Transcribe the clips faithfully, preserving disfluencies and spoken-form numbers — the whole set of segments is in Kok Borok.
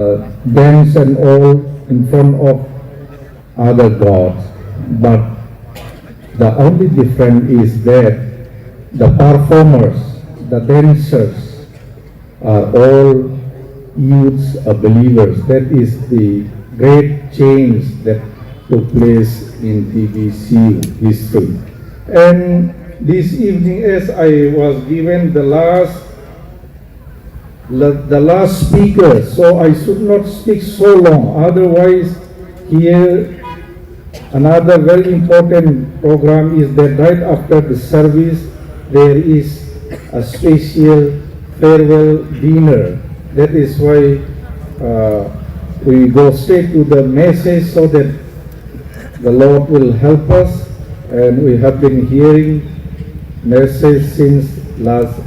uh, dance and all in front of other gods. But the only difference is that the performers, the dancers, are all youths, uh, believers. That is the great change that took place in T B C U history. And this evening, as I was given the last, the last speaker, so I should not speak so long. Otherwise, here another very important program is that right after the service, there is a special farewell dinner. That is why, uh, we go straight to the message so that the Lord will help us. And we have been hearing message since last,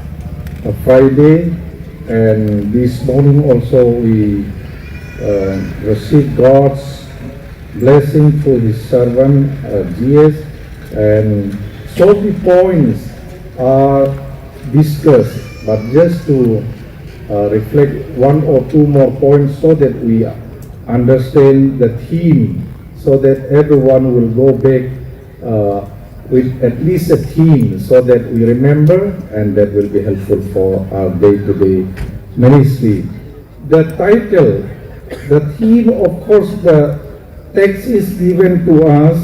uh, Friday, and this morning also we, uh, received God's blessing through his servant, uh, G S, and so the points are discussed, but just to, uh, reflect one or two more points so that we understand the theme, so that everyone will go back, uh, with at least a theme so that we remember, and that will be helpful for our day-to-day ministry. The title, the theme, of course, the text is given to us,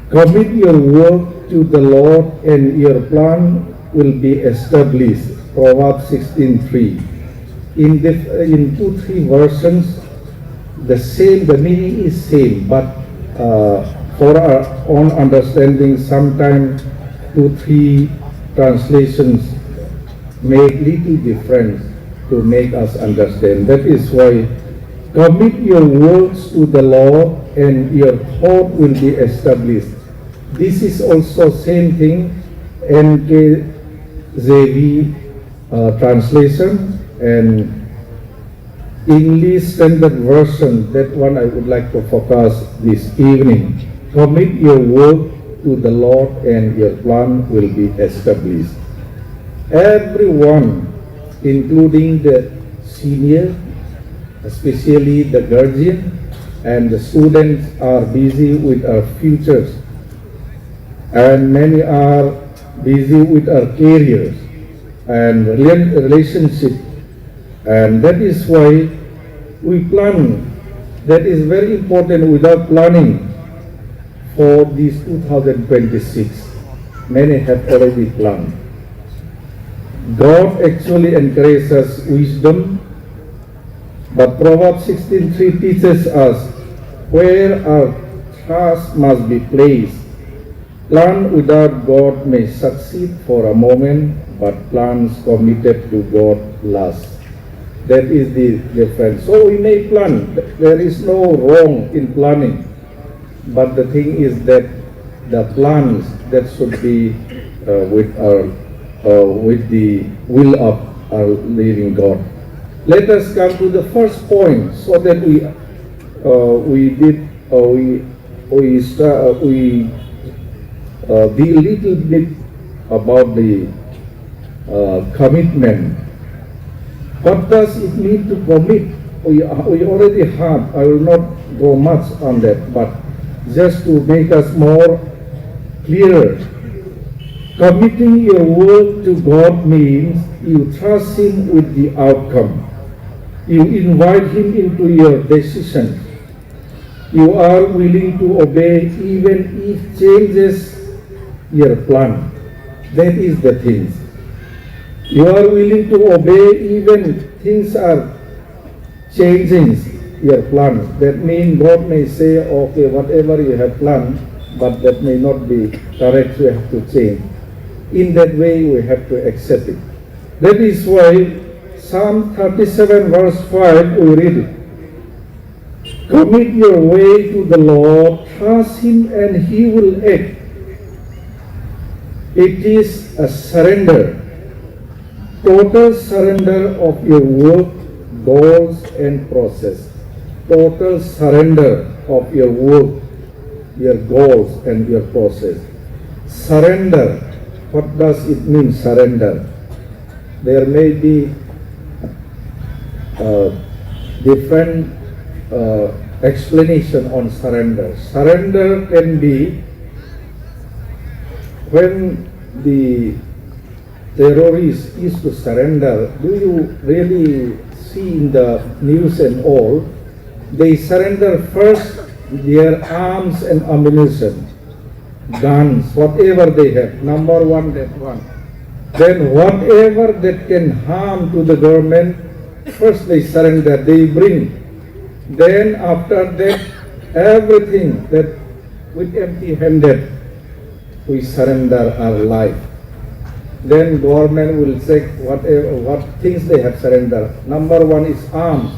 "Commit your work to the Lord and your plan will be established," Proverbs sixteen three. In the, in two, three versions, the same, the meaning is same, but, uh, for our own understanding, sometimes two, three translations make little difference to make us understand. That is why, "Commit your works to the Lord and your thought will be established." This is also same thing, N K J V, uh, translation, and English Standard Version, that one I would like to focus this evening. "Commit your work to the Lord and your plan will be established." Everyone, including the senior, especially the guardian and the students, are busy with our futures, and many are busy with our careers and rela-, relationship. And that is why we plan. That is very important. Without planning for this two thousand twenty-six, many have already planned. God actually encourages us wisdom, but Proverbs sixteen three teaches us where our trust must be placed. Plan without God may succeed for a moment, but plans committed to God last. That is the difference. So we may plan. There is no wrong in planning. But the thing is that the plans that should be, uh, with our, uh, with the will of our living God. Let us come to the first point so that we, uh, we did, uh, we we sta-, uh, we, uh, be a little bit about the, uh, commitment. What does it mean to commit? We, we already have, I will not go much on that, but just to make us more clearer, committing your work to God means you trust Him with the outcome. You invite Him into your decision. You are willing to obey even if changes your plan. That is the thing. You are willing to obey even things are changing your plan. That means God may say, "Okay, whatever you have planned, but that may not be correct, you have to change." In that way, we have to accept it. That is why Psalm thirty-seven verse five, we read it. Commit your way to the Lord, trust Him and He will act. It is a surrender, total surrender of your work, goals and process. Total surrender of your work, your goals and your process. Surrender, what does it mean, surrender? There may be, uh, Different uh, explanation on surrender. Surrender can be when the terrorists used to surrender. Do you really see in the news and all? They surrender first their arms and ammunition, guns, whatever they have, number one, that one. Then whatever that can harm to the government, first they surrender, they bring. Then after that, everything that with empty handed, we surrender our life. Then government will check whatever, what things they have surrendered. Number one is arms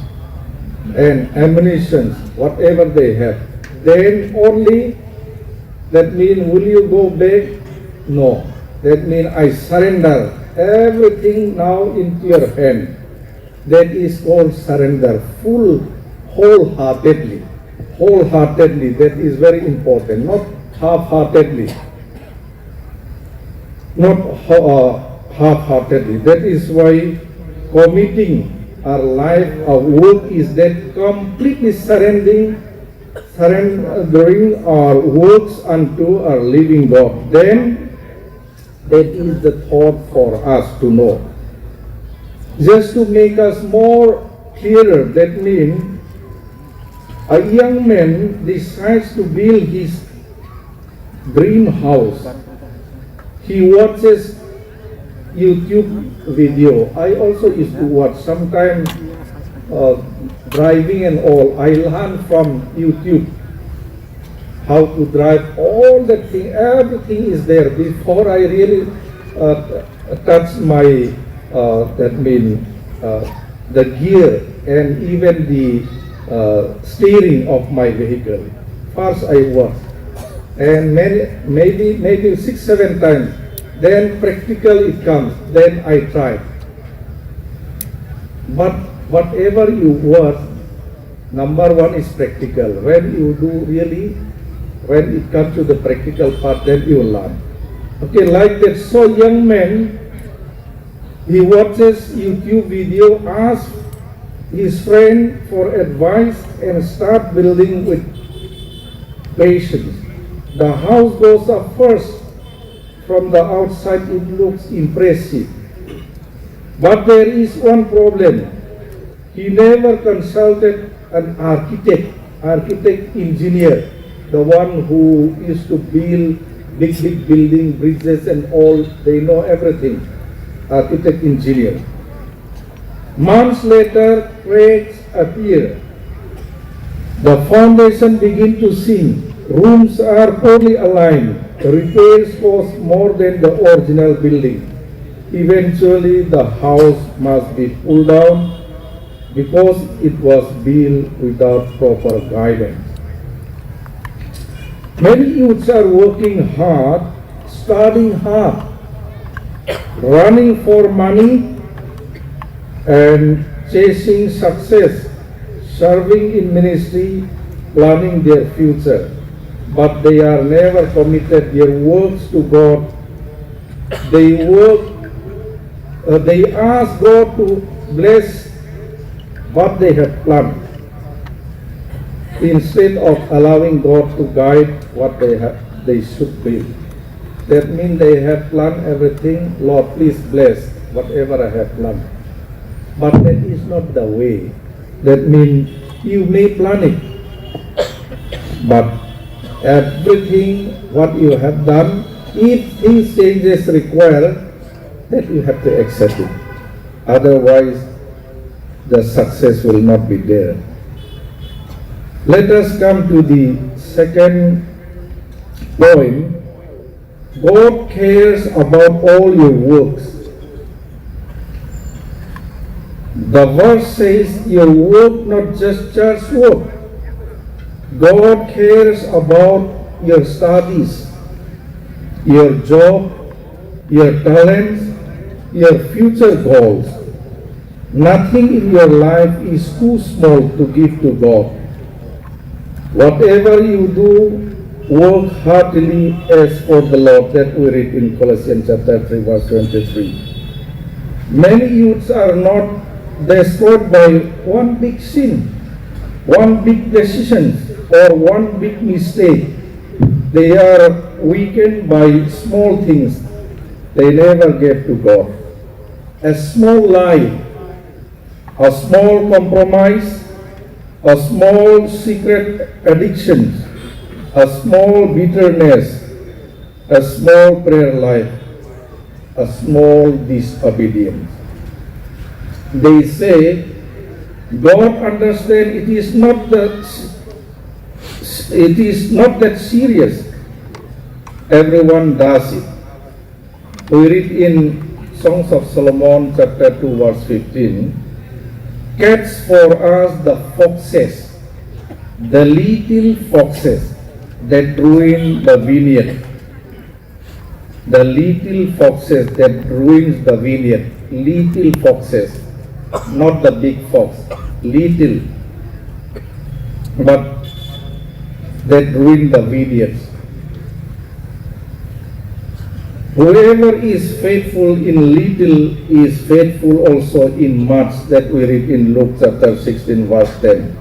and ammunitions, whatever they have. Then only that mean, will you go back? No. That mean I surrender everything now into your hand. That is called surrender, full, wholeheartedly. Wholeheartedly, that is very important, not half-heartedly. Not ho- uh, half-heartedly. That is why committing our life, our work is that completely surrendering, surrendering our works unto our living God. Then that is the thought for us to know. Just to make us more clearer, that means a young man decides to build his dream house. He watches YouTube video. I also used to watch sometimes uh, driving and all. I learn from YouTube how to drive, all that thing, everything is there. Before I really uh, touch my, uh, that mean, uh, the gear and even the uh, steering of my vehicle. First I watch, and many, maybe maybe six seven times. Then practical it comes. Then I try. But whatever you watch, number one is practical. When you do really, when it comes to the practical part, then you learn. Okay, like that. So young man, he watches YouTube video, asks his friend for advice, and start building with patience. The house goes up first. From the outside, it looks impressive. But there is one problem. He never consulted an architect, architect engineer, the one who used to build big, big building, bridges and all, they know everything, architect engineer. Months later, cracks appear. The foundation begin to sink. Rooms are poorly aligned. Repairs cost more than the original building. Eventually, the house must be pulled down because it was built without proper guidance. Many youths are working hard, studying hard, running for money and chasing success, serving in ministry, planning their future. But they are never committed their works to God. They work, uh, they ask God to bless what they have planned instead of allowing God to guide what they have, they should build. That means they have planned everything. Lord, please bless whatever I have planned. But that is not the way. That means you may plan it, but everything what you have done, if things changes required, that you have to accept it. Otherwise, the success will not be there. Let us come to the second point. God cares about all your works. The verse says, your work, not just church work. God cares about your studies, your job, your talents, your future goals. Nothing in your life is too small to give to God. Whatever you do, work heartily as for the Lord, that we read in Colossians chapter three, verse twenty-three. Many youths are not destroyed by one big sin, one big decision, or one big mistake. They are weakened by small things they never gave to God. A small lie, a small compromise, a small secret addiction, a small bitterness, a small prayer life, a small disobedience. They say, "God understand, it is not the, it is not that serious. Everyone does it." We read in Songs of Solomon chapter two verse fifteen, "Catch for us the foxes, the little foxes that ruin the vineyard." The little foxes that ruins the vineyard. Little foxes, not the big fox. Little, but that ruin the vineyards. Whoever is faithful in little is faithful also in much, that we read in Luke chapter sixteen, verse ten.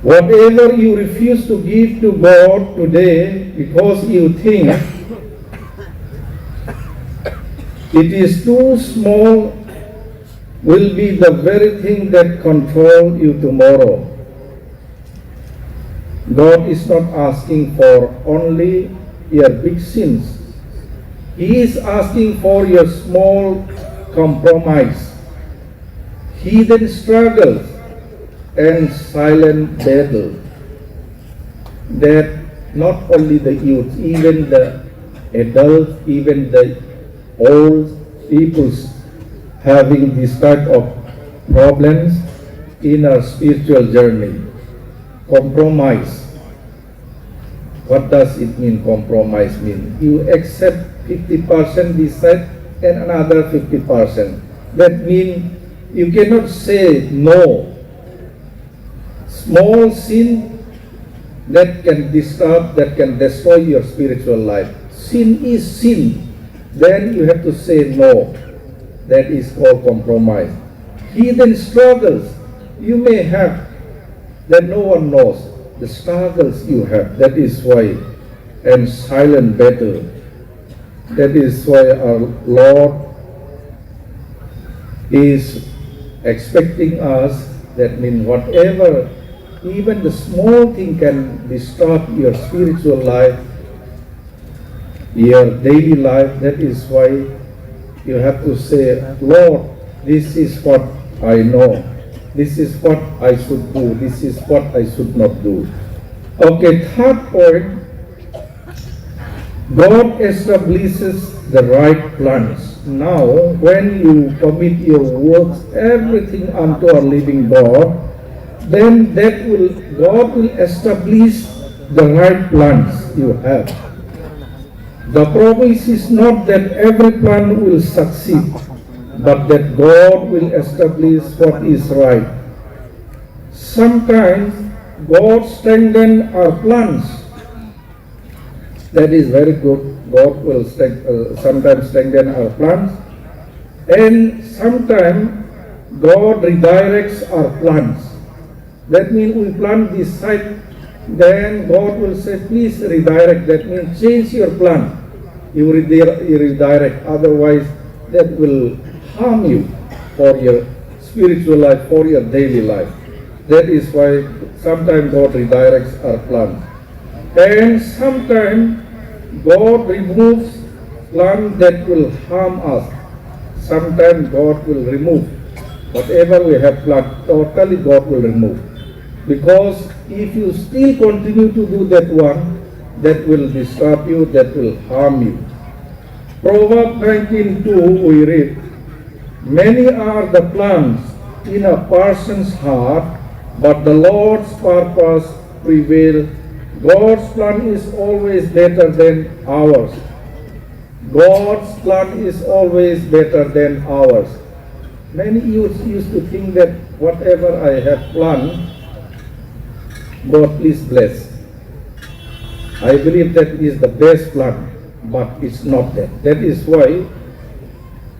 Whatever you refuse to give to God today because you think it is too small will be the very thing that control you tomorrow. God is not asking for only your big sins. He is asking for your small compromise, hidden struggles, and silent battle that not only the youth, even the adults, even the old peoples having this type of problems in our spiritual journey. Compromise. What does it mean, compromise mean? You accept fifty percent this side and another fifty percent. That mean you cannot say no. Small sin that can disturb, that can destroy your spiritual life. Sin is sin. Then you have to say no. That is called compromise. Hidden struggles you may have that no one knows. The struggles you have. That is why. And silent battle. That is why our Lord is expecting us, that mean whatever, even the small thing can disturb your spiritual life, your daily life. That is why you have to say, "Lord, this is what I know. This is what I should do. This is what I should not do." Okay, third point, God establishes the right plans. Now, when you commit your works, everything unto our living God, then that will, God will establish the right plans you have. The promise is not that every plan will succeed, but that God will establish what is right. Sometimes God strengthens our plans. That is very good. God will strength, uh, sometimes strengthen our plans, and sometimes God redirects our plans. That means we plan this side, then God will say, "Please redirect." That means change your plan. You, redi- you redirect. Otherwise, that will harm you for your spiritual life, for your daily life. That is why sometimes God redirects our plan. And sometimes God removes plan that will harm us. Sometimes God will remove whatever we have planned, totally God will remove. Because if you still continue to do that one, that will disturb you, that will harm you. Proverbs nineteen two we read, "Many are the plans in a person's heart, but the Lord's purpose prevail." God's plan is always better than ours. God's plan is always better than ours. Many youths used to think that whatever I have planned, God please bless. I believe that is the best plan, but it's not that. That is why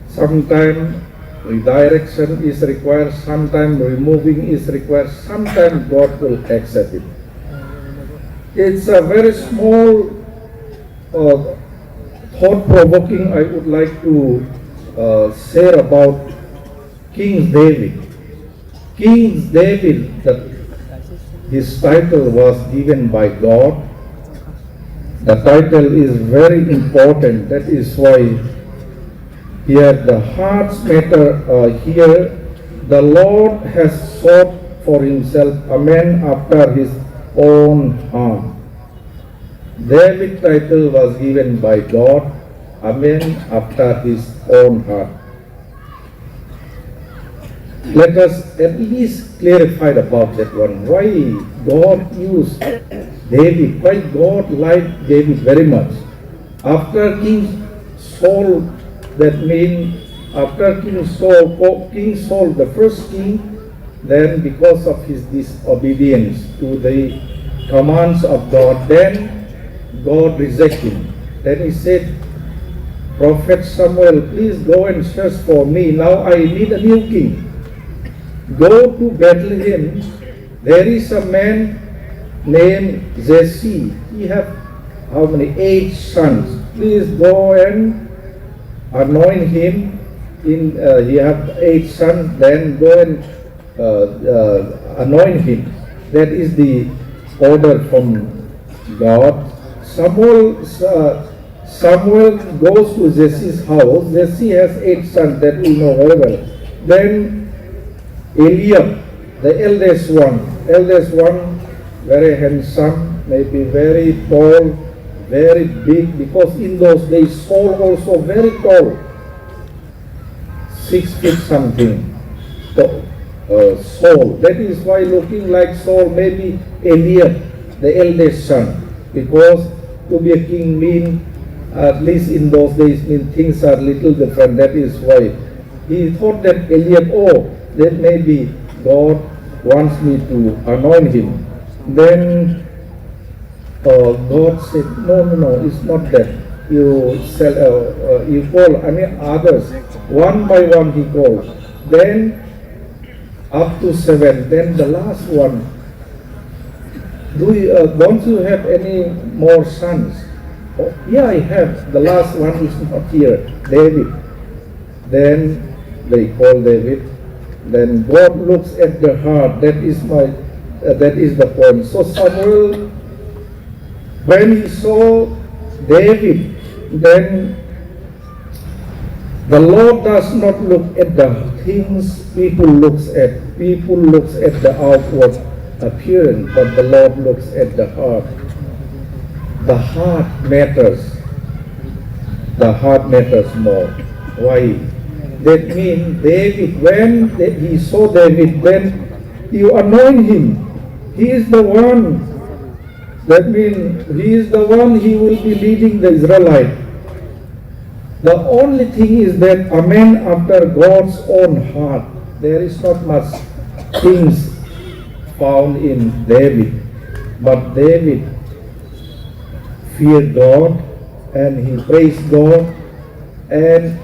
sometimes Redirection is required, sometimes removing is required, sometimes God will accept it. It's a very small uh, thought provoking I would like to uh, share about King David. King David, that his title was given by God. The title is very important. That is why here the heart's matter uh, here. The Lord has sought for himself a man after his own heart. David title was given by God, a man after his own heart. Let us at least clarify about that one. Why God used David? Why God liked David very much? After King Saul, that means after King Saul, King Saul, the first king, then because of his disobedience to the commands of God, then God reject him. Then he said, Prophet Samuel, please go and search for me. Now I need a new king. Go to Bethlehem. There is a man named Jesse. He have how many? Eight sons. Please go and anoint him. In uh, he have eight sons. Then go and uh, uh, anoint him. That is the order from God. Samuel, uh, Samuel goes to Jesse's house. Jesse has eight sons that we know very well. Then Eliab, the eldest one, eldest one, very handsome, maybe very tall, very big, because in those days Saul also very tall, six feet something. So, uh, Saul. That is why looking like Saul, maybe Eliab, the eldest son, because to be a king mean, at least in those days, mean things are little different. That is why he thought that Eliab, oh, that maybe God wants me to anoint him. Then uh, God said, no, no, no, it's not that. You sell, uh, uh, you call any others. One by one he called. Then up to seven. Then the last one. Do you, uh, don't you have any more sons? Oh, yeah, I have. The last one is not here, David. Then they call David. Then God looks at the heart. That is my, uh, that is the point. So Samuel, when he saw David, then the Lord does not look at the things people looks at. People looks at the outward appearance, but the Lord looks at the heart. The heart matters. The heart matters more. Why? That means David, when he saw David, then you anoint him. He is the one. That means he is the one, he will be leading the Israelite. The only thing is that a man after God's own heart. There is not much things found in David, but David feared God and he praised God, and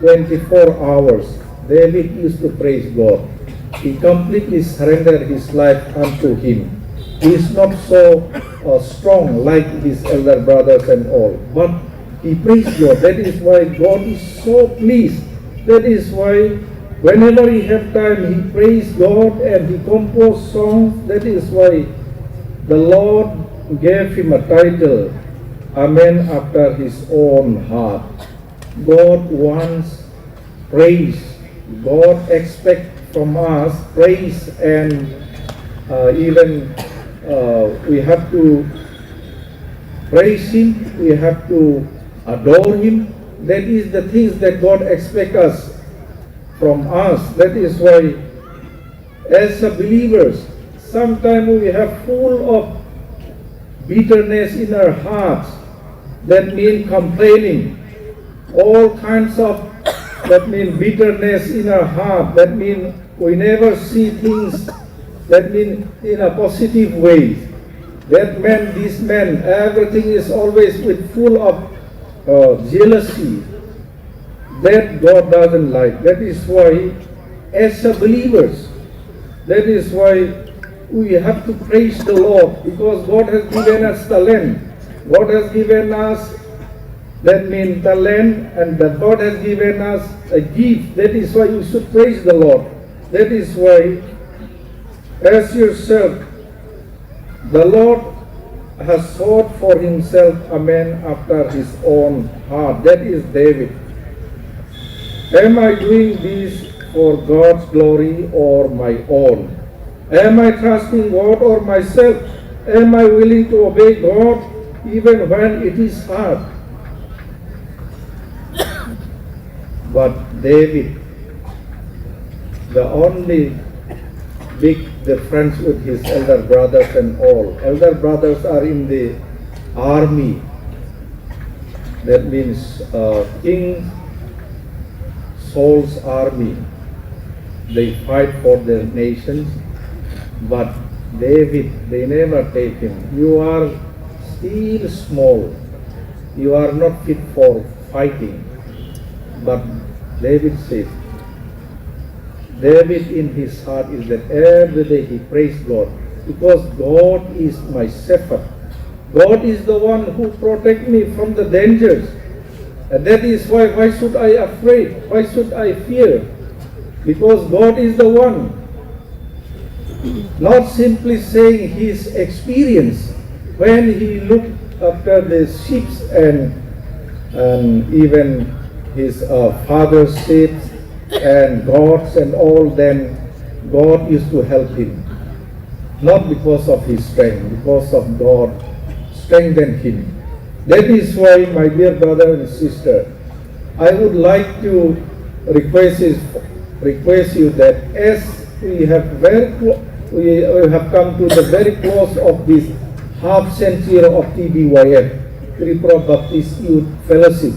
twenty-four hours David used to praise God. He completely surrendered his life unto him. He is not so uh, strong like his elder brothers and all, but he praised God. That is why God is so pleased. That is why whenever he have time, he prays God and he compose songs. That is why the Lord gave him a title, a man after his own heart. God wants praise. God expect from us praise, and uh, even uh, we have to praise him, we have to adore him. That is the things that God expect us from us. That is why as a believers, sometimes we have full of bitterness in our hearts. That means complaining, all kinds of, that means bitterness in our heart. That means we never see things, that means in a positive way. That man, this man, everything is always with full of uh, jealousy. That God doesn't like. That is why, as a believers, that is why we have to praise the Lord, because God has given us talent. God has given us, that means talent, and that God has given us a gift. That is why we should praise the Lord. That is why, as yourself, the Lord has sought for himself a man after his own heart. That is David. Am I doing this for God's glory or my own? Am I trusting God or myself? Am I willing to obey God even when it is hard? But David, the only big difference with his elder brothers and all. Elder brothers are in the army. That means, uh, King Saul's army. They fight for their nations. But David, they never take him. "You are still small. You are not fit for fighting." But David said, David in his heart is that every day he prays God, because God is my shepherd. God is the one who protect me from the dangers. And that is why, why should I afraid? Why should I fear? Because God is the one. Not simply saying his experience when he looked after the sheep and, and even his, uh, father's sheep and goats and all, then God used to help him. Not because of his strength, because of God strengthened him. That is why, my dear brother and sister, I would like to request is, request you that as we have very clo-, we, we have come to the very close of this half century of T B Y F, Tripura Baptist Youth Fellowship.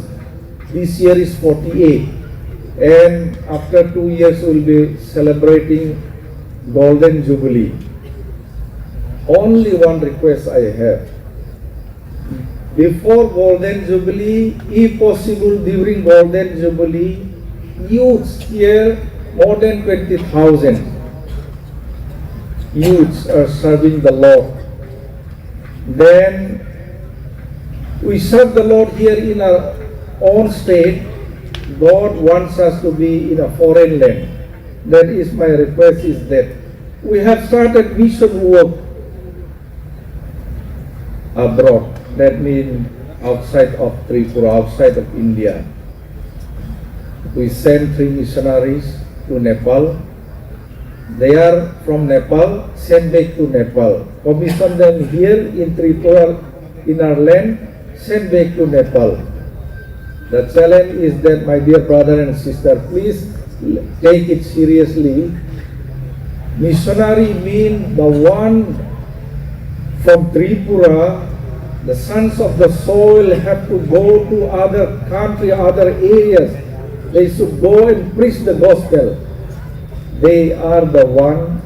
This year is forty-eight, and after two years we'll be celebrating Golden Jubilee. Only one request I have. Before Golden Jubilee, if possible during Golden Jubilee, youths here, more than twenty thousand youths are serving the Lord. Then we serve the Lord here in our own state. God wants us to be in a foreign land. That is my request, is that we have started mission work abroad, that means outside of Tripura, outside of India. We sent three missionaries to Nepal. They are from Nepal, sent back to Nepal. Commission them here in Tripura, in our land, sent back to Nepal. The challenge is that, my dear brother and sister, please take it seriously. Missionary mean the one from Tripura, the sons of the soil have to go to other country, other areas. They should go and preach the gospel. They are the one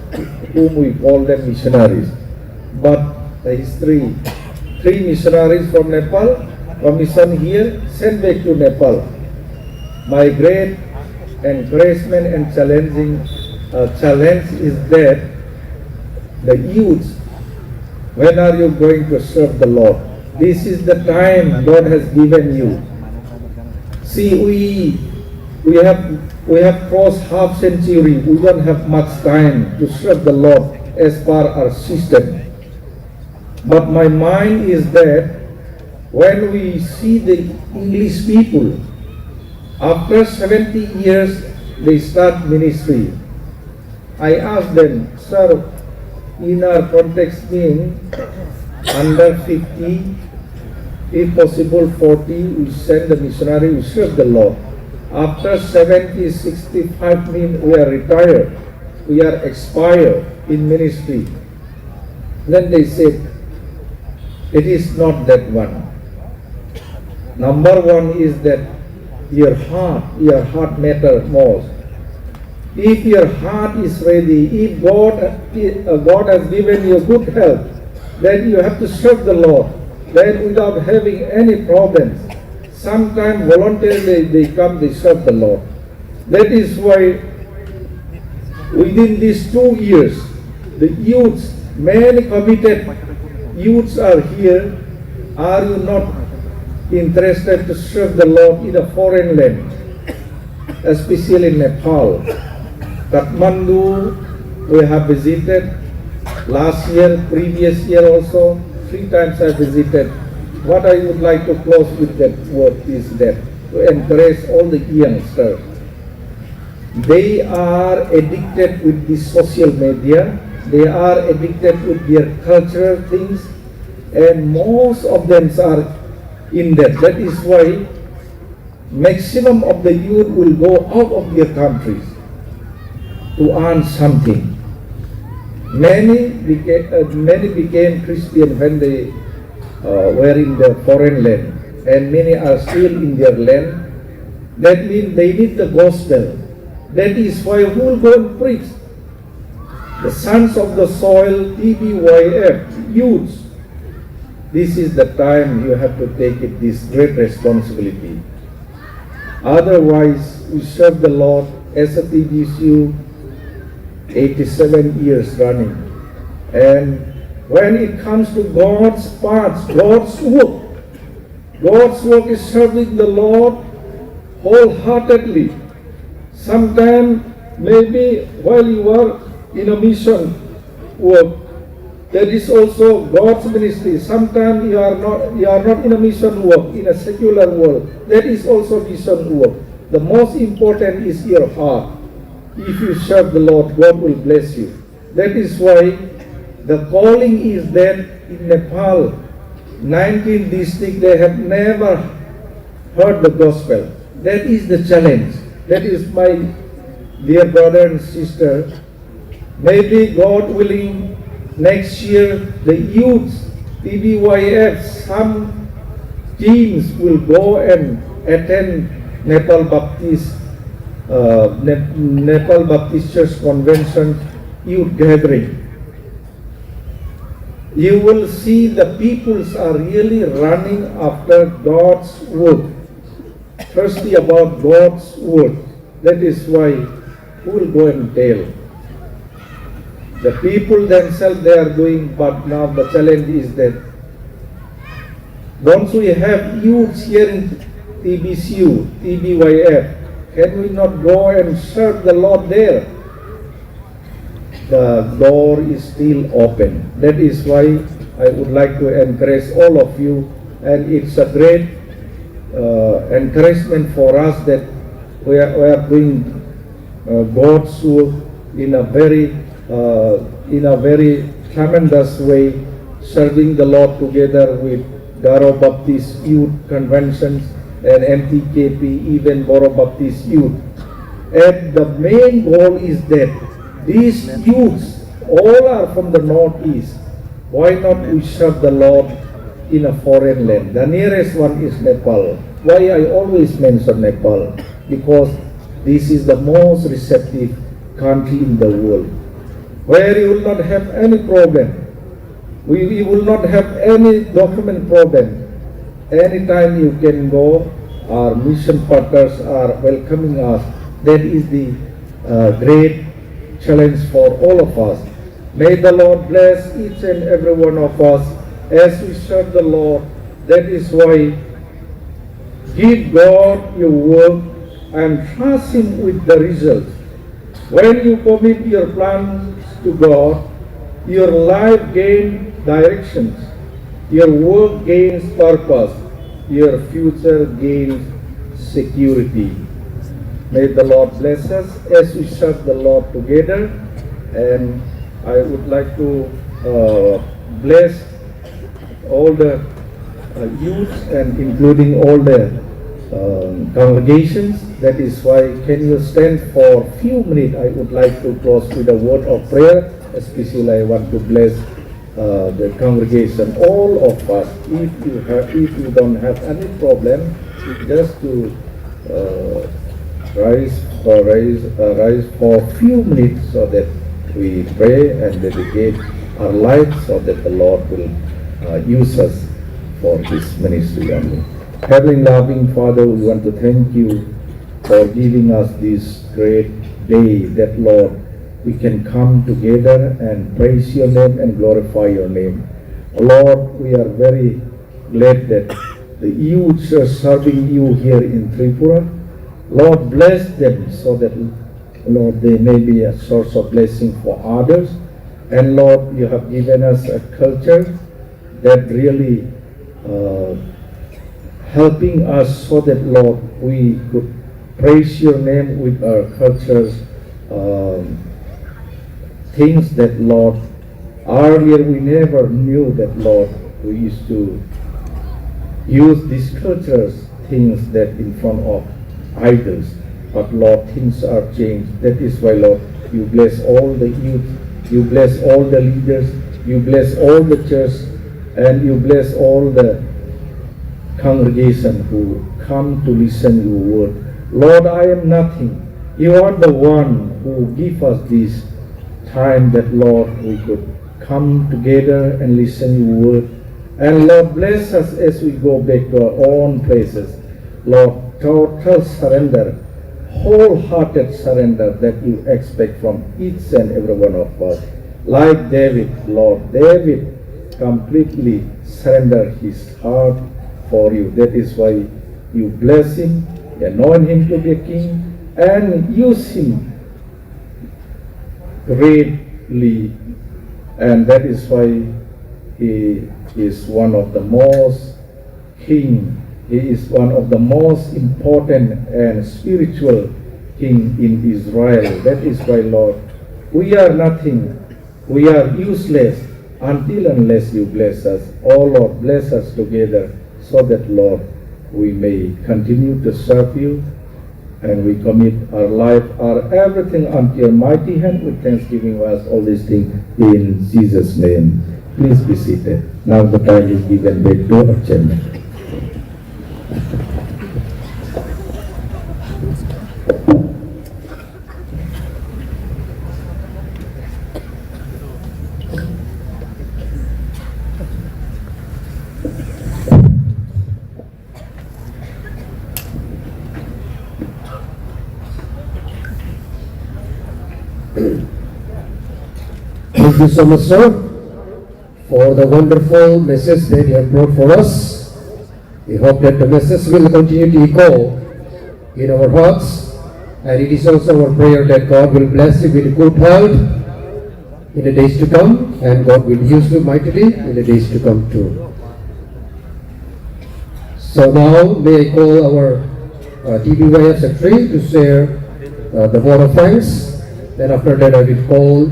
whom we call them missionaries. But the history, three missionaries from Nepal, commissioned here, sent back to Nepal. My great encouragement and challenging, uh, challenge is that the youth, when are you going to serve the Lord? This is the time God has given you. See, we, we have, we have crossed half century. We don't have much time to serve the Lord as per our system. But my mind is that when we see the English people, after seventy years, they start ministry. I asked them, "Sir, in our context mean under fifty, if possible forty, we send the missionary, we serve the Lord. After seventy, sixty-five mean we are retired, we are expired in ministry." Then they said, "It is not that one. Number one is that your heart, your heart matter most. If your heart is ready, if God, uh, God has given you good health, then you have to serve the Lord. Then without having any problems, Sometimes voluntarily they come, they serve the Lord. That is why within these two years, the youths, many committed youths are here. Are you not interested to serve the Lord in a foreign land, especially Nepal? Kathmandu, we have visited last year, previous year also, three times I visited. What I would like to close with that word is that to encourage all the youngsters. They are addicted with the social media. They are addicted with their cultural things, and most of them are in that. That is why maximum of the youth will go out of their countries to earn something. Many became, uh, many became Christian when they uh, were in the foreign land, and many are still in their land. That means they need the gospel. That is why who will go and preach? The sons of the soil, T B Y F, youths. This is the time you have to take it, this great responsibility. Otherwise, we serve the Lord as a T B C U eighty-seven years running. And when it comes to God's parts, God's work, God's work is serving the Lord wholeheartedly. Sometimes, maybe while you are in a mission work, that is also God's ministry. Sometimes you are not, you are not in a mission work, in a secular world. That is also mission work. The most important is your heart. If you serve the Lord, God will bless you. That is why the calling is that in Nepal, nineteen districts, they have never heard the gospel. That is the challenge. That is, my dear brother and sister, maybe God willing, next year the youth, T B Y F, some teams will go and attend Nepal Baptist, uh, Nep- Nepal Baptist Church Convention youth gathering. You will see the peoples are really running after God's work, thirsty about God's work. That is why who will go and tell? The people themselves, they are doing, but now the challenge is that don't we have youths here in T B C U, T B Y F? Can we not go and serve the Lord there? The door is still open. That is why I would like to encourage all of you, and it's a great uh, encouragement for us that we are, we are doing uh, God's work in a very, uh, in a very tremendous way, serving the Lord together with Garo Baptist Youth Conventions and M T K P, even Boro Baptist Youth. And the main goal is that these youths all are from the northeast. Why not we serve the Lord in a foreign land? The nearest one is Nepal. Why I always mention Nepal? Because this is the most receptive country in the world, where you will not have any problem. We, we will not have any document problem. Anytime you can go, our mission partners are welcoming us. That is the uh, great challenge for all of us. May the Lord bless each and every one of us as we serve the Lord. That is why give God your work and trust Him with the result. When you commit your plans to God, your life gains directions, your work gains purpose, your future gains security. May the Lord bless us as we serve the Lord together. And I would like to uh, bless all the uh, youths and including all the um, congregations. That is why, can you stand for a few minutes? I would like to close with a word of prayer. Especially, I want to bless uh, the congregation, all of us. If you have, if you don't have any problem, just to uh, rise for rise, uh, rise for a few minutes so that we pray and dedicate our lives so that the Lord will uh, use us for His ministry only. Heavenly loving Father, we want to thank you for giving us this great day that, Lord, we can come together and praise your name and glorify your name. Lord, we are very glad that the youths are serving you here in Tripura. Lord, bless them so that, Lord, they may be a source of blessing for others. And Lord, you have given us a culture that really, uh, helping us so that, Lord, we could praise your name with our cultures, um, things that, Lord, earlier we never knew that, Lord, we used to use these cultures, things that in front of idols. But Lord, things are changed. That is why, Lord, you bless all the youth, you bless all the leaders, you bless all the church, and you bless all the congregation who come to listen your word. Lord, I am nothing. You are the one who give us this time that, Lord, we could come together and listen your word. And Lord, bless us as we go back to our own places. Lord, total surrender, wholehearted surrender that you expect from each and every one of us. Like David, Lord, David completely surrendered his heart for you. That is why you bless him, anoint him to be a king, and use him greatly. And that is why he is one of the most king. He is one of the most important and spiritual king in Israel. That is why, Lord, we are nothing. We are useless until unless you bless us. Oh Lord, bless us together so that, Lord, we may continue to serve you. And we commit our life, our everything unto your mighty hand with thanksgiving. We ask all these things in Jesus' name. Please be seated. Now the time is given back to our chairman. Thank you so much, sir, for the wonderful message that you have brought for us. We hope that the message will continue to echo in our hearts, and it is also our prayer that God will bless you with good health in the days to come, and God will use you mightily in the days to come too. So now may I call our, uh, T B Y F secretary to share, uh, the vote of thanks. Then after that I will call,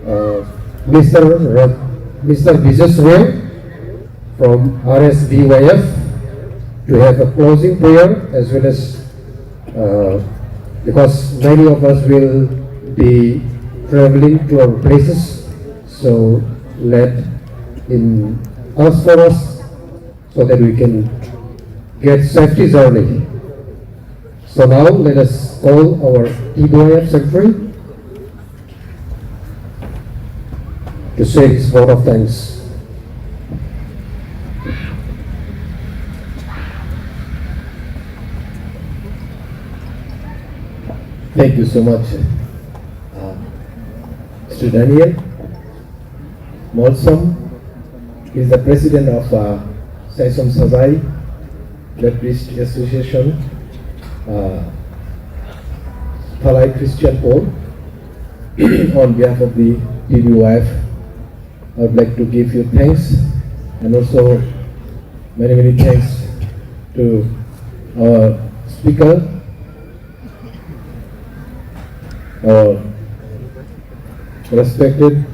uh, Mister Ra-, Mister Bijesh Ray from R S B Y F to have a closing prayer as well as, uh, because many of us will be traveling to our places, so let him ask for us so that we can get safety journey. So now let us call our T B Y F secretary to say his vote of thanks. Thank you so much, uh, Mister Daniel Molsom. He is the president of, uh, Saisom Sajai Baptist Association, uh, Phalai Christian Pole. On behalf of the T B Y F, I would like to give you thanks and also many, many thanks to our speaker, our respected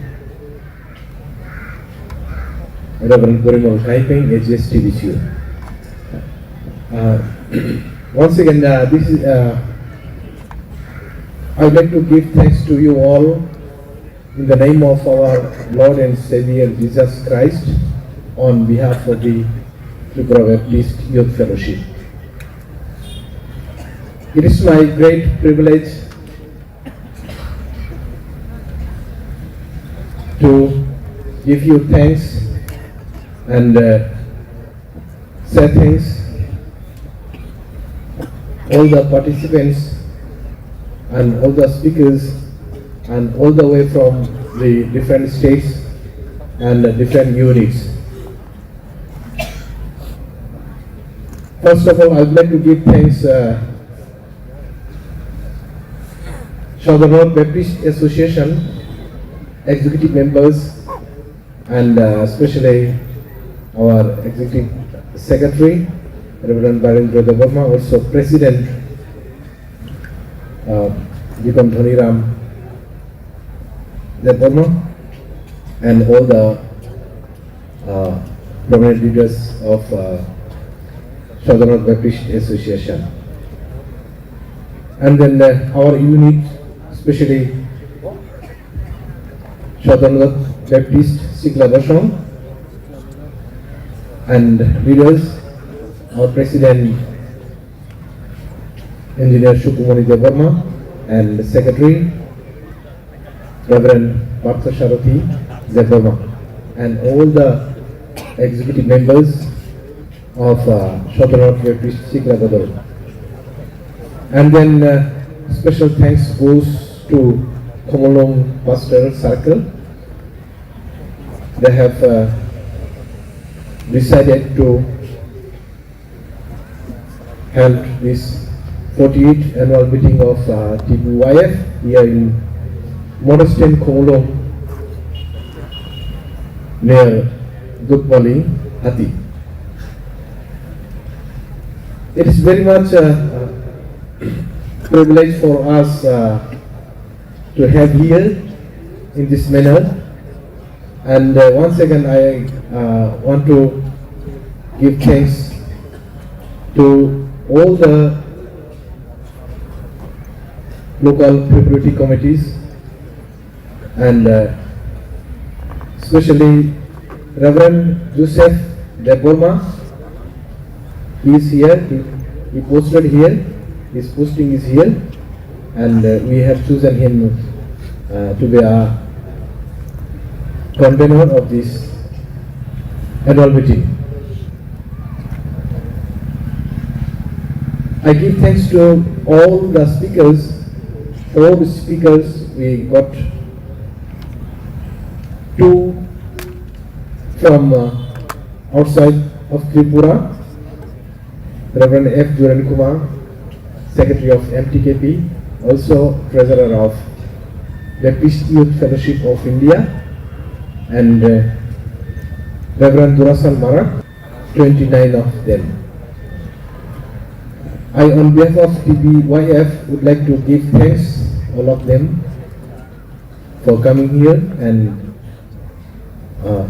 Reverend Porimol Kaipeng, A G S T B C U. Uh, once again, uh, this is, uh, I would like to give thanks to you all in the name of our Lord and Savior Jesus Christ, on behalf of the Tripura Baptist Youth Fellowship. It is my great privilege to give you thanks and, uh, say thanks all the participants and all the speakers and all the way from the different states and the different units. First of all, I would like to give thanks, uh, Southern North Baptist Association executive members and, uh, especially our executive secretary, Reverend Barendra Debbarma, also president, uh, Deacon Dhoniram Debbarma, and all the, uh, prominent leaders of, uh, Southern North Baptist Association. And then, uh, our unit, especially Southern North Baptist Sikla Bosong, and leaders, our president, Engineer Sukumani Debbarma, and secretary, Reverend Partha Sarathi Debbarma, and all the executive members of, uh, Southern North Baptist Sikla Bodol. And then, uh, special thanks goes to Khumulwng Pastoral Circle. They have, uh, decided to held this forty-eighth annual meeting of, uh, T B Y F here in Modestin Khumulwng near Dukmali, Hati. It is very much, uh, uh, privilege for us, uh, to have here in this manner. And, uh, once again, I, uh, want to give thanks to all the local preparatory committees and, uh, especially Reverend Joseph Debbarma. He is here. He, he posted here. His posting is here, and, uh, we have chosen him, uh, to be a convener of this annual meeting. I give thanks to all the speakers, four speakers. We got two from, uh, outside of Tripura, Reverend F Juren Kumar, Secretary of M T K P, also Treasurer of Baptist Youth Fellowship of India, and, uh, Reverend Durasal Marak, twenty-nine of them. I, on behalf of T B Y F, would like to give thanks all of them for coming here and, uh,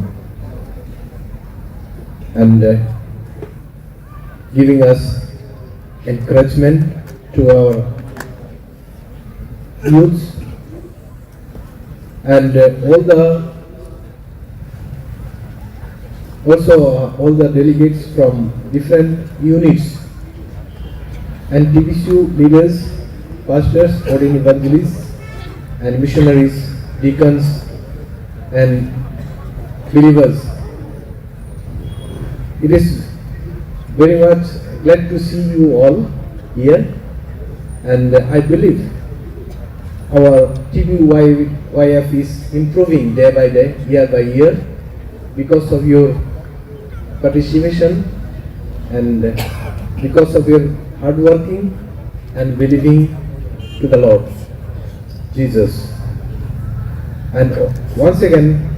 and, uh, giving us encouragement to our youths and, uh, all the, also, uh, all the delegates from different units and T B C U leaders, pastors, ordained evangelists, and missionaries, deacons, and believers. It is very much glad to see you all here, and I believe our T B Y F is improving day by day, year by year, because of your participation and because of your hard working and believing to the Lord Jesus. And once again,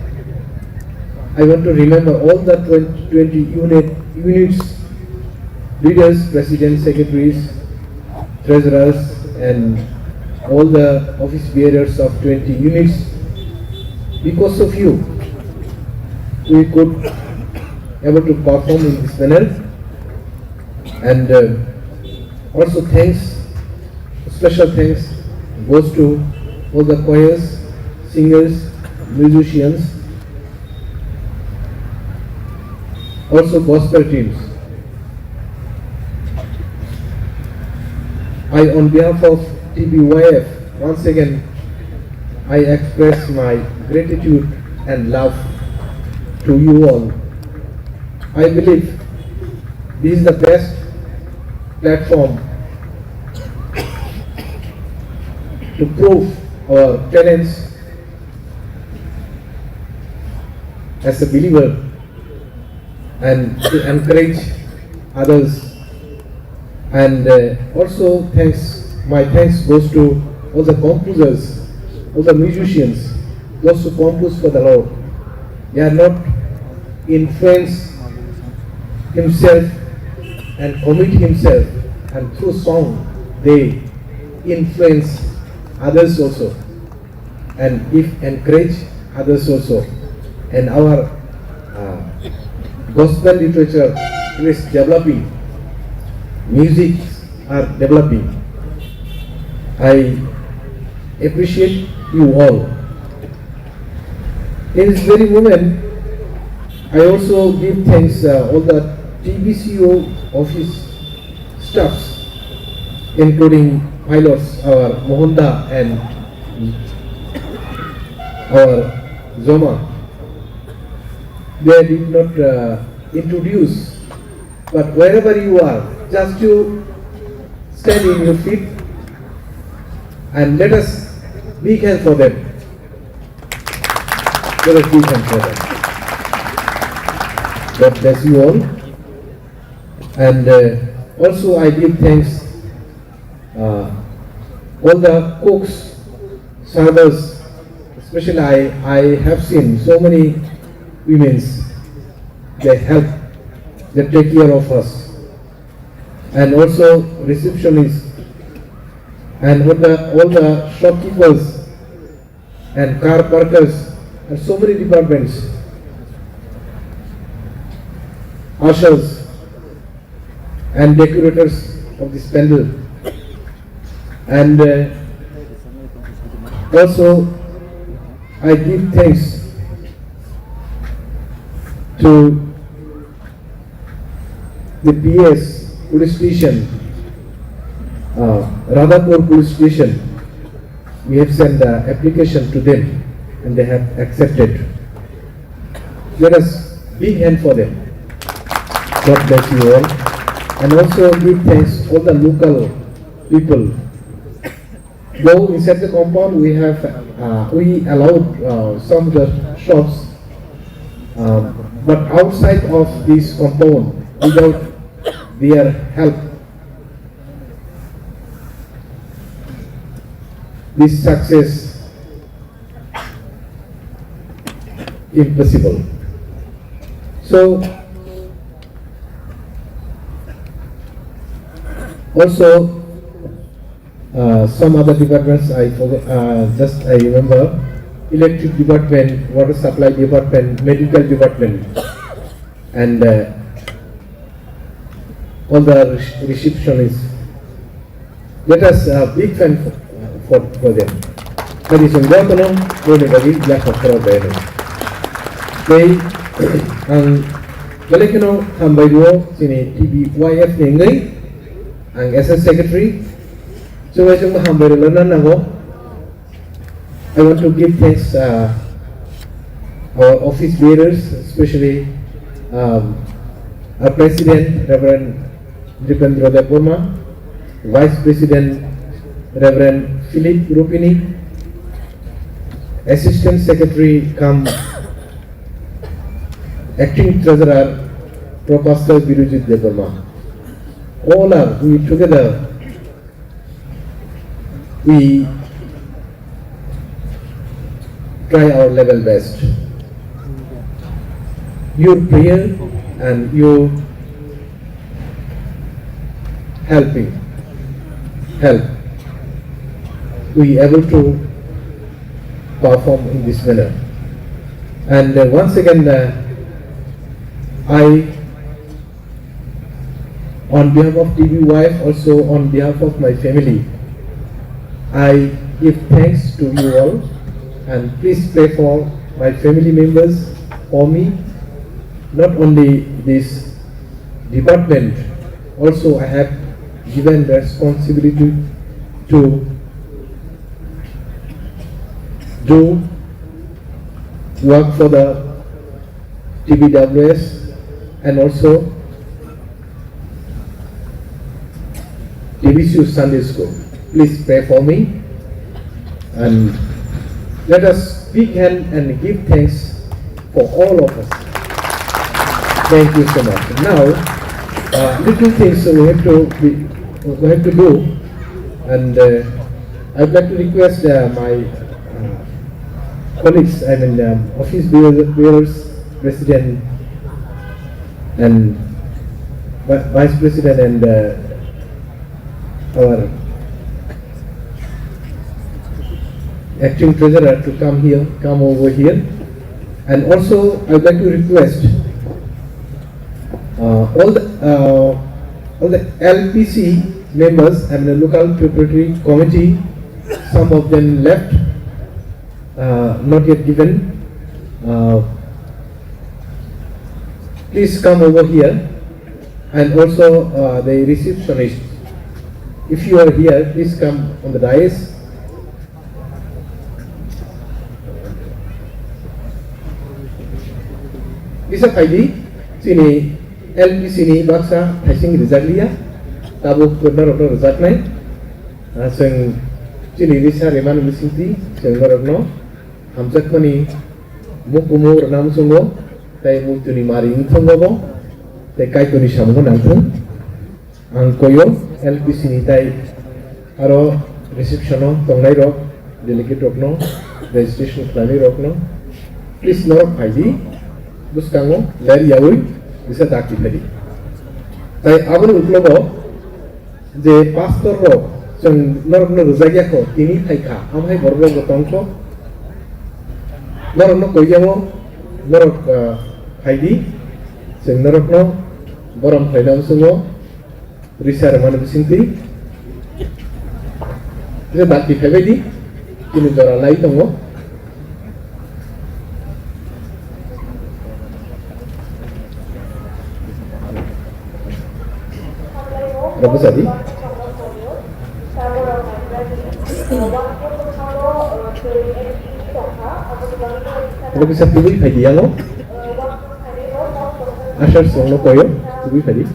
I want to remember all the twenty, twenty unit, units, leaders, presidents, secretaries, treasurers, and all the office bearers of twenty units. Because of you, we could able to perform in this manner. And, uh, also thanks, special thanks goes to all the choirs, singers, musicians, also gospel teams. I, on behalf of T B Y F, once again, I express my gratitude and love to you all. I believe this is the best platform to prove our talents as a believer and to encourage others. And uh, also thanks, my thanks goes to all the composers, all the musicians, those who compose for the Lord. They are not influence himself and commit himself, and through song they influence others also, and if encourage others also. And our uh, gospel literature is developing, music are developing. I appreciate you all. In this very moment, I also give thanks uh, all the T B C O office staffs, including pilots, our Mohonda and our Joma. They did not uh, introduce, but wherever you are, just you stand in your feet and let us big hand for them. Let us big hand for them. God bless you all. And uh, also I give thanks uh, all the cooks, servers, especially I, I have seen so many women's, they help, they take care of us. And also receptionists and all the, all the shopkeepers and car parkers and so many departments, ushers and decorators of this pandal. And uh, also, I give thanks to the P S police station, uh, Radhapur police station. We have sent the application to them and they have accepted. Let us big hand for them. God bless you all. And also give thanks all the local people. Though inside the compound we have, uh, we allowed uh, some of the shops, um, but outside of this compound, without their help, this success impossible. So also uh, some other departments I forget, uh, just I remember electric department, water supply department, medical department, and uh, all the re- receptionists. Let us uh, big fan for, for, for them. Kadi song jotono boni bagi yakhok khorok bayani. Tei ang belai kheno hambai rwo chini T B Y F ni wngwi ang S S secretary. Chwng bai chwng hambai rwna nango. I want to give thanks uh, our office bearers, especially um, our president, Reverend Dipendra Debbarma, vice president, Reverend Philip Rupini, assistant secretary cum acting treasurer, Professor Birujit Debbarma. All are we together we try our level best. Your prayer and your helping help we able to perform in this manner. And uh, once again, uh, I On behalf of T B Y F, also on behalf of my family, I give thanks to you all and please pray for my family members, for me. Not only this department, also I have given responsibility to do work for the T B W S and also T B C U Sunday School. Please pray for me. And let us big hand and give thanks for all of us. Thank you so much. Now, uh, little things we have to be, we have to do, and uh, I'd like to request uh, my uh, colleagues, I mean, um, office bear- bearers, president, and vi- vice president, and uh, our acting treasurer to come here, come over here. And also, I'd like to request uh, all the uh, all the L P C members and the local preparatory committee. Some of them left, uh, not yet given. Uh, please come over here, and also uh, the receptionist. If you are here, please come on the dais. Bisa phaidi, chini L P C ni baksa thaising rijak liya, tabuk norokno rijaknai. Ah, chwng chini risa rimani bisingtwi chwng norokno hamjakmani mukumu rwna muchungo, tei muituni mari wngthung bo, tei Kaitorni samungo nangthung. Ang koyo L P C ni tai aro reception o tongnai rok, delegate rokno, registration khlainai rokno, please norok phaidi, bwskango ler yaui bisa dakti phaidi. Tai aboni uklogo je pastor rok chwng norokno rwjak ya kho, tini phai kha, amhai borok rok bo tong kho, norokno koi yamo, norok ah, phaidi, chwng norokno borom khlaina muchungo. Risa rwmani bisingtwi. Risa dakti phaibaidi. Chini jora lai tongo. Rwbwsadi. Rwbwsa tubui phaidi yango. Asar songno koyo tubui phaidi.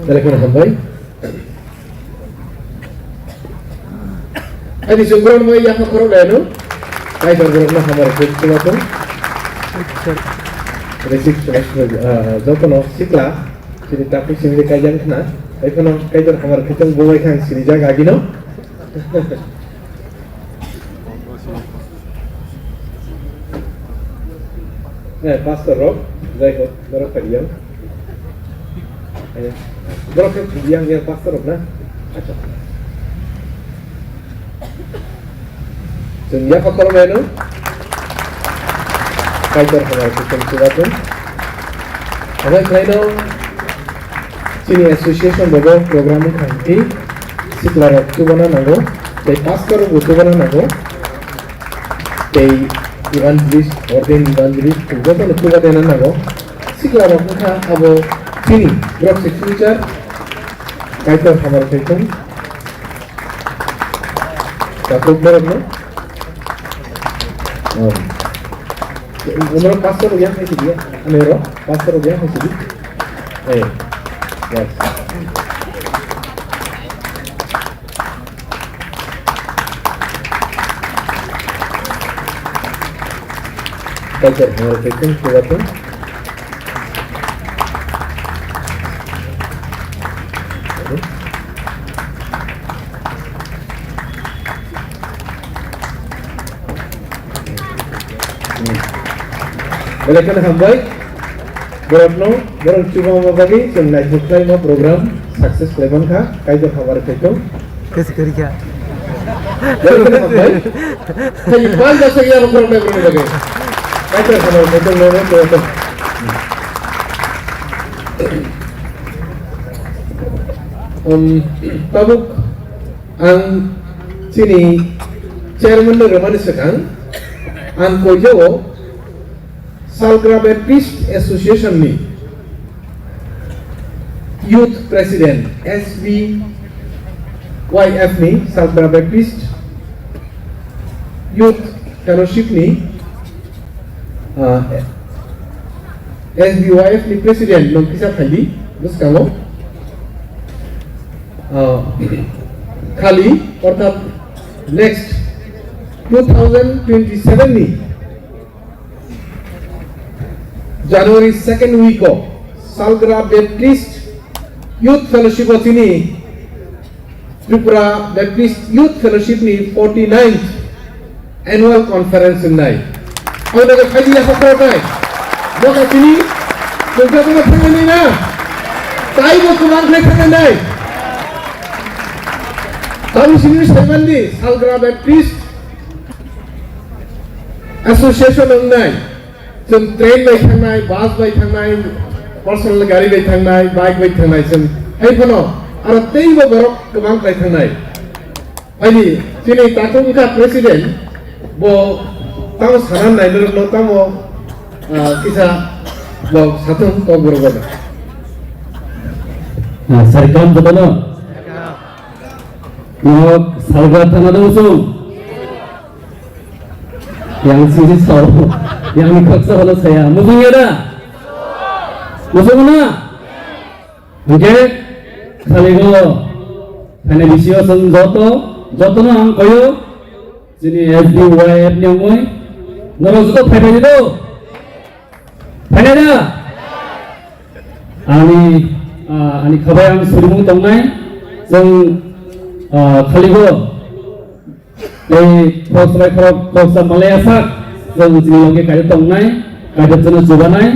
Belai kheno hambai. Ani chwng borok no yapha khorok lai ano. Kaitor borok no hamari khe chuma thung. Resi, ah, joto no sikla. Chini tapuk simi de kaijang khna. Ai phano Kaitor hamari khe chwng bo bai khang sini jaga agino. Eh, pastor rok, jai ho, borok phai yang. Ayo. Borok khe phai yang, yang pastor rok na. Acha. Chwng yapha khoroknai no. Kaitor hamari khe chwng chubathung. Hambai khlaino chini association bo bo program wngkha hwnkhe sikla rok chubana nango, tei pastor rok bo chubana nango, tei evangelist, ordained evangelist jotono chuba dena nango. Sikla rok wngkha abo chini borok se future Kaitor hamari khe chwng. Takhuk borok no? Oh. Umrok pastor rok yang hai sidi ya? Ane ro, pastor rok yang hai sidi? Eh. Yes. Kaitor hamari khe chwng chubathung. Belai kheno hambai. Borokno, borok chubama bagwi chwng naithok khlaima program success khlai mankha. Kaitor hamari khaithok. Kesi kari kya? Borok kene hambai. Thani pal jasa ya borok na borok lage. Kaitor hamari khaithok, no, no, no, no. Um, tabuk ang chini chairman no rwmani swkang ang koijao Salgra Baptist Association ni Youth President, S B Y F ni, Salkra Baptist Youth Fellowship ni, ah, S B Y F ni President nung kisa phaidi bwskango. Ah, khali, orthat next two thousand twenty-seven ni January second week o Salkra Baptist Youth Fellowship o chini Tripura Baptist Youth Fellowship ni forty-ninth annual conference wngnai. Ang daga khaidi ya hokra nai. Boka chini, tongka boka thangnai na. Tai bo kumang khlai thangnai. Tabu sini saimandi Salkra Baptist Association wngnai. Chwng train bai thangnai, bus bai thangnai, personal gari bai thangnai, bike bai thangnai chwng. Hai phano aro teibo borok kwbang khlai thangnai. Ani chini takhuk wngkha president, bo tamo sana nai norokno tamo, ah, kisa bo sathung kok borok bono. Ah, sari kam jotono. Nok Salkra thana dong sung. Yang sisi sao, yang ni khaksa holo saya. Muchung ya da? Muchung na? Hingke khaligo phainai bisio chwng joto, jotono ang koyo, chini S B Y F ni wngwi, norok joto phaibai do? Phainai da? Ani, ah, ani khabai ang surimung tongnai, chwng, ah, khaligo tei khoroksa bai khorok, khoroksa malai asak, chwng chini loge kaida tongnai, kaida chwngno chubanai.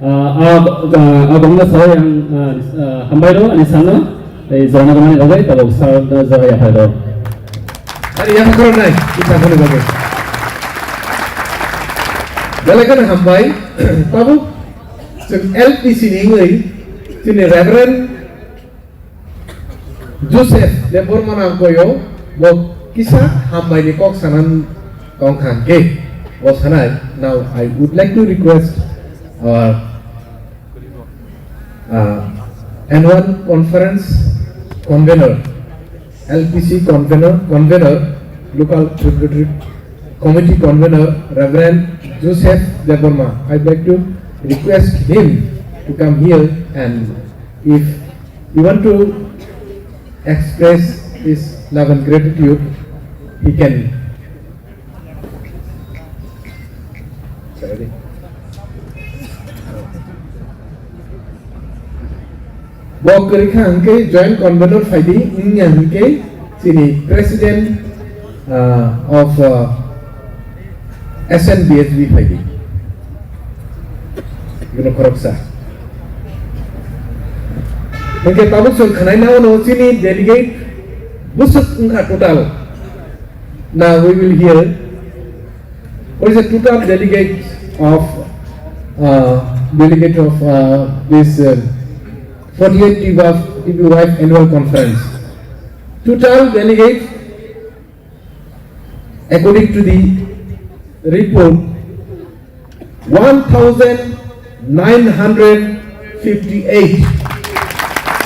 Ah, ah, ah, abangno sawi ang, ah, ah, hambai rw ani sano, tei jora nangmani bagwi tabuk sir no jora yaphai rw. Ari yaphai khoroknai, kisa khoroknai bagwi. Belai kheno hambai, tabuk chwng L P C ni wngwi chini Reverend Joseph Debbarma nang koyo, bo kisa hambai ni kok sanan tong kha hwnkhe, bo sanai. Now I would like to request our, uh, annual conference convener, L P C convener, convener, local secretary committee convener, Reverend Joseph Debbarma. I'd like to request him to come here, and if he want to express his love and gratitude, he can. Sorry. Bo kwrwi kha hwnkhe joint convener phaidi, wngya hwnkhe chini president, uh, of, uh, S N B S B phaidi. Gwnw khoroksa. Hwnkhe tabuk chwng khwnai na ono chini delegate bwswk wngkha total. Now we will hear what is the total delegate of, uh, delegate of, uh, this, uh, forty-eight T B Y F, T B Y F annual conference. Total delegates, according to the report, one thousand nine hundred fifty-eight.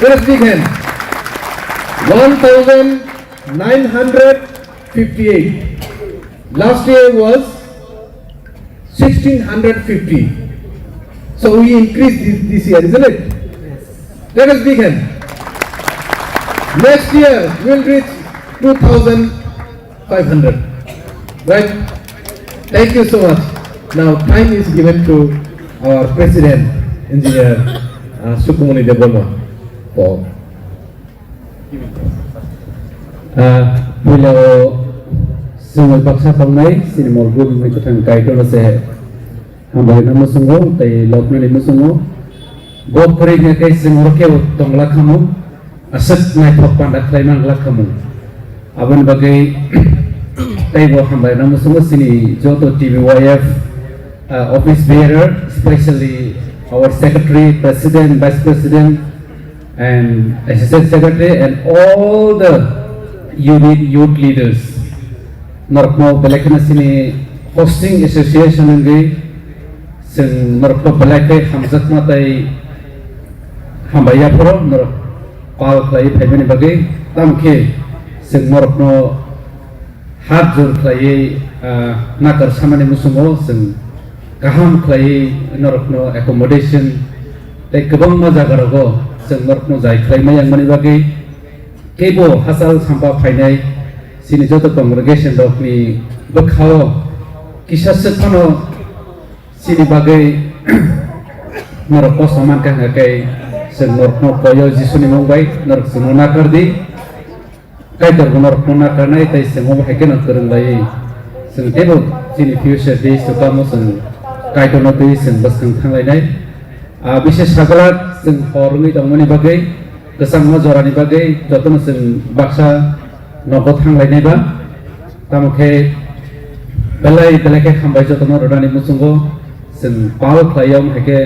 Let us begin. One thousand nine hundred fifty-eight. Last year was sixteen hundred fifty. So we increased this, this year, isn't it? Let us begin. Next year, we'll reach two thousand five hundred. Right? Thank you so much. Now, time is given to our President, Engineer, uh, Sukumuni Debbarma for Ah, puila o chwng baksa tongnai, chini Molgul ni kwthang Kaitor no se hambai no muchungo, tei loknani muchungo. Bo kwrwi hwnkhe chwng oro khe tongla khamu, aswk naithok panda khlai man la khamu. Aboni bagwi tei bo hambai no muchungo, chini joto T B Y F, ah, office bearer, especially our secretary, president, vice president, and assistant secretary and all the unit youth leaders. Norokno belai kheno chini hosting association wngwi chwng norokno belai khe hamjakma tei Hambai yaphoro norok pal khlaiwi phaimani bagwi, tamo khe chwng norokno hat jor khlaiwi, ah, nakar samani muchungo chwng kaham khlaiwi norokno accommodation tei kwbangma jagarogo chwng norokno jai khlaimai yangmani bagwi, teibo hachal sampa phainai chini joto congregation rokni bwkhao kisa swk phano chini bagwi norok kosom mankha hwnkhe chwng norokno poio Jisuni mung bai norok chwngno nakar di. Kaitor bo norokno nakarnai tei chwng obo hai kheno kwrwng laiwi chwng teibo chini future days to come o chwng Kaitorno twiwi chwng bwskang thanglainai. Ah, bisi sajla chwng hor wngwi tongmani bagwi, kwchangma jorani bagwi jotono chwng baksa nogo thanglainai ba. Tamo khe belai belai khe hambai jotono rwnani muchungo chwng pal khlai-o, hai khe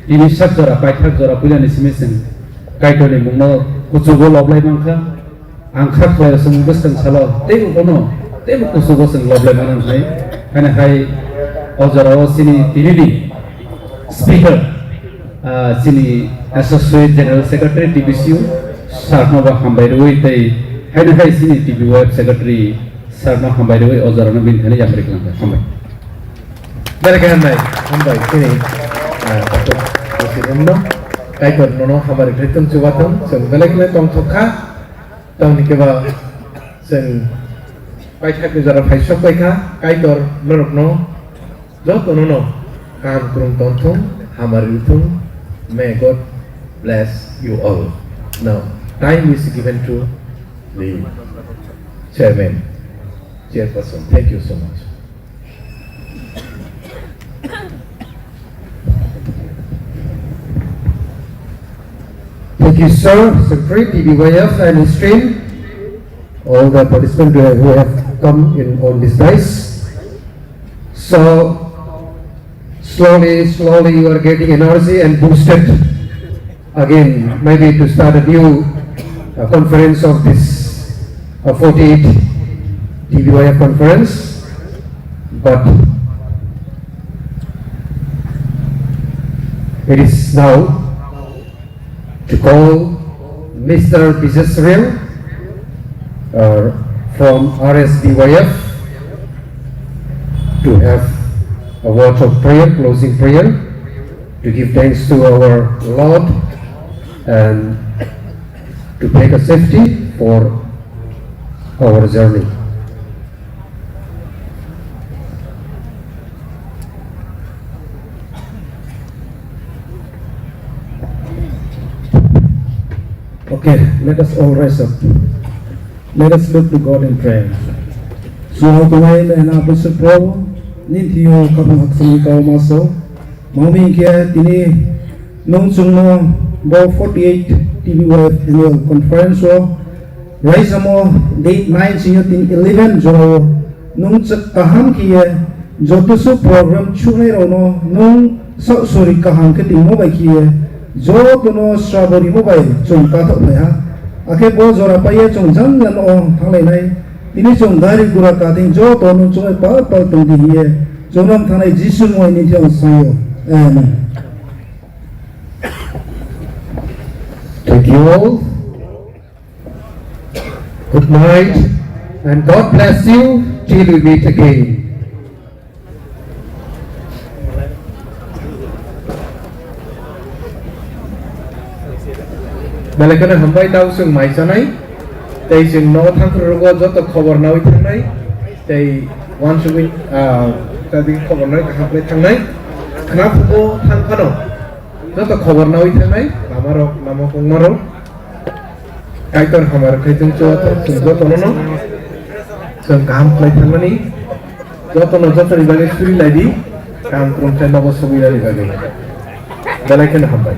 tini sak jora, paithak jora puilani simi chwng Kaitorni mungno kuchugo loblai mankha. Ang kha khlai-o chwng bwskang salo teibo bono teibo kuchugo chwng loblai mano hwnwi. Haino hai o jorao chini tinini speaker, ah, chini Associate General Secretary T B C U sir no bo hambai rwui tei haino hai chini T B Y F Secretary sir no hambai rwui o jorano bini thani yapri khlangkha. Hambai. Belai khe hambai, hambai chini, ah, Doctor Joseph Mungno. Kaitor nono hambai rwkhlai tong, chubathung, chwng belai kheno tongthok kha. Tamni khe ba chwng paithakni jora phai sok pai kha, Kaitor norokno jotono no kaham kwrwng tongthung, hamari wngthung. May God bless you all. Now, time is given to the chairman, chairperson. Thank you so much. Thank you, sir. Secretary, T B Y F and his team, all the participants who have, who have come in on this dais. So, slowly, slowly you are getting energy and boosted again, maybe to start a new, uh, conference of this, uh, forty-eight T B Y F conference. But it is now to call Mister Bijesh Reang, uh, from R S B Y F to have a word of prayer, closing prayer, to give thanks to our Lord and to pray the safety for our journey. Okay, let us all rise up. Let us look to God in prayer. Chwng tongnai mena Bwswk Probhu, nini thwiyo khapang hakchangni kau maso. Mami hinkhe tini nwng chwngno bo forty-eight T B Y F Annual Conference o raisamo date nine singyo tini eleven jorao nwng chwk kaham khiye jotosu program chuknai rokno nwng saksori kaham khe tongmo bai khiye jotono srabo rimo bai chwng kathok phaiha. Akhe bo jora paiya chwng jang jang o thanglainai. Tini chwng gari gura kating joto nwng chwngwi pal pal tongdi hiye chwngno thangnai Jisu mungwi nini thwiyo sayo. Amen. Thank you all. Good night and God bless you till we meet again. Belai kheno hambai tao chwng mai chanai, tei chwng nogo thangphuru rogo joto khobor nawi thangnai, tei uansugwi, ah, tadi khobor nawi kaham khlai thangnai, khna phugo thang phano joto khobor nawi thangnai, lamarok, lama kongmarok. Kaitor hamari khaitwng chubathung chwng jotono no chwng kaham khlai thangmani jotono jotoni bagwi suri laidi kaham kwrwng khlai nogo sogwi nani bagwi belai kheno hambai.